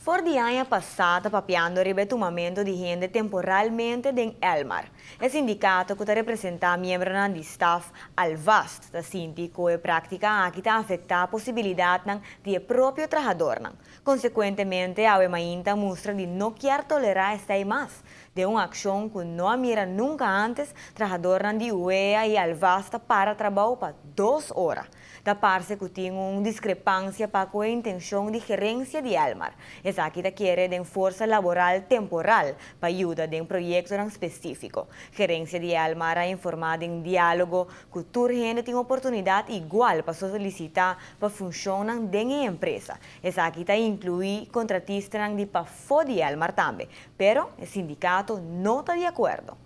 For di aña pasá ta papiando riba e tumamentu di hende temporalmente den Elmar. E sindikato ku ta representá miembronan di staf, Alvast, ta sinti ku e práktika aki ta afektá posibilidatnan di e propio trahadornan. Konsekuentemente awe mainta mustra di no kier tolerá esei mas. Den un akshon ku no a mira nunka ántes, trahadornan di UEA i Alvast ta para trabou pa 2 ora. Ta parse ku tin un diskrepansia pa ku e intenshon di gerensia di Elmar. Esaki ta kere den forsa laboral temporal pa yuda den proyektonan spesífiko. Gerensia di Elmar a informá den diálogo ku tur hende tin oportunidat igual pa solisitá pa funshonnan den e empresa. Esaki ta inkluí kontratistanan di pafó di Elmar tambe, pero e sindikato no ta di akuerdo.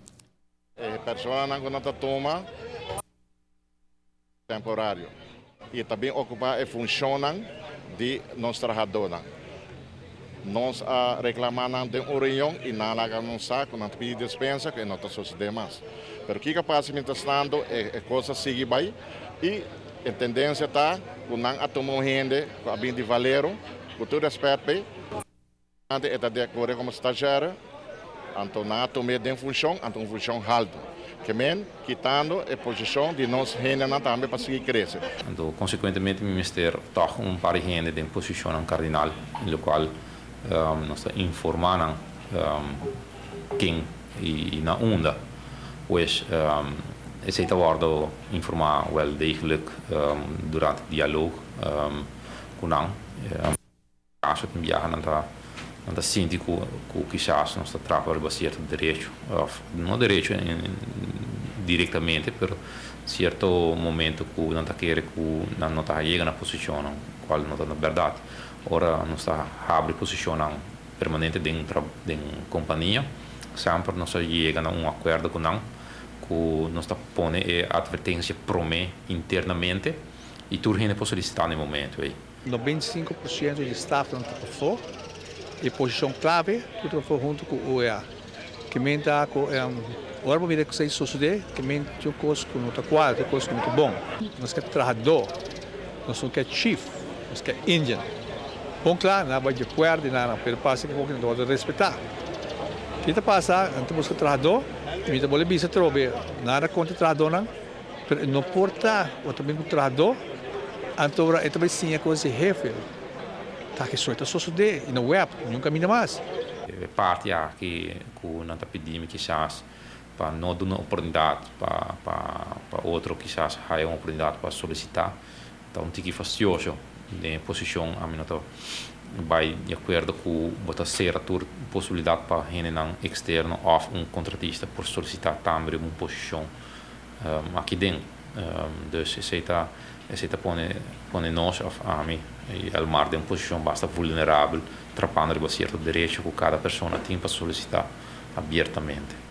E personanan ku nan ta tuma temporario i ta bin okupá e funshonnan di nos trahadónan. Nos a reklamá nan den un reunion i nan a laga nos sa ku nan ta pidi despensa ku e no ta sosodé mas. Pero kiko a pasa mientrastanto e kos a sigui bai i e tendensia ta ku nan a tuma un hende ku a bin di Valero, ku tur rèspèt p'e. Antes e ta kore komo stagiaire, anto nan a tum'é den funshon, anto un funshon haltu. Ke men kitando e posishon di nos hendenan tambe pa sigui krese. Anto konsekuentemente mi mester tòg un par di hende den posishonnan kardinal, en lokual nos ta informá nan ken i na unda. Pues esei ta wòrdu informá wèl degelijk durante dialoog ku nan. Kaso tin biaha nan ta nan ta sinti ku ku kisas nos ta trapa riba sierto derecho òf no derecho direktamente pero sierto momento ku nan ta kere ku nan no ta yega na posishonnan kual no ta bèrdat. Ora nos ta habri posishonnan permanente den den kompania semper nos ta yega na un akuerdo ku nan ku nos ta pone e atvertensia promé internamente i tur hende por solisitá na e momento ei. 95% di stafnan ta pafó e posishon klave tur ta pafó huntu ku UEA. Ke men ta ku ora bo mira ku esei sosodé ke men tin un kos ku no ta kuadra, tin un kos ku no ta bon. Nos ke trahadó, nos no ke chief, nos ke Indian. Bon kla nan a bai di akuerdo i nan pero pasa ku hopi nan ta wòrdu respetá. Ke ta pasa nan ta buska trahadó i mi ta bolbe bisa atrobe nada kontra trahadónan. Pero e no por ta bo ta bin ku trahadó, anto ora e ta bai siña kos di hefe, ta ke soy ta sosodé i no wèp niun kaminda mas. E parti aki ku nan ta pidi mi kisas pa no duna oportunidat pa pa pa otro kisas haya un oportunidat pa solisitá ta un tiki fastioso. Den e posishon ami no ta bai di akuerdo ku bo ta sera tur posibilidat pa hendenan eksterno òf un kontratista por solisitá tambe riba un posishon aki den. Dus esei ta esei ta pone pone nos òf ami i Elmar den un posishon basta vulnerabel trapando riba sierto derecho ku kada persona tin pa solisitá abiertamente.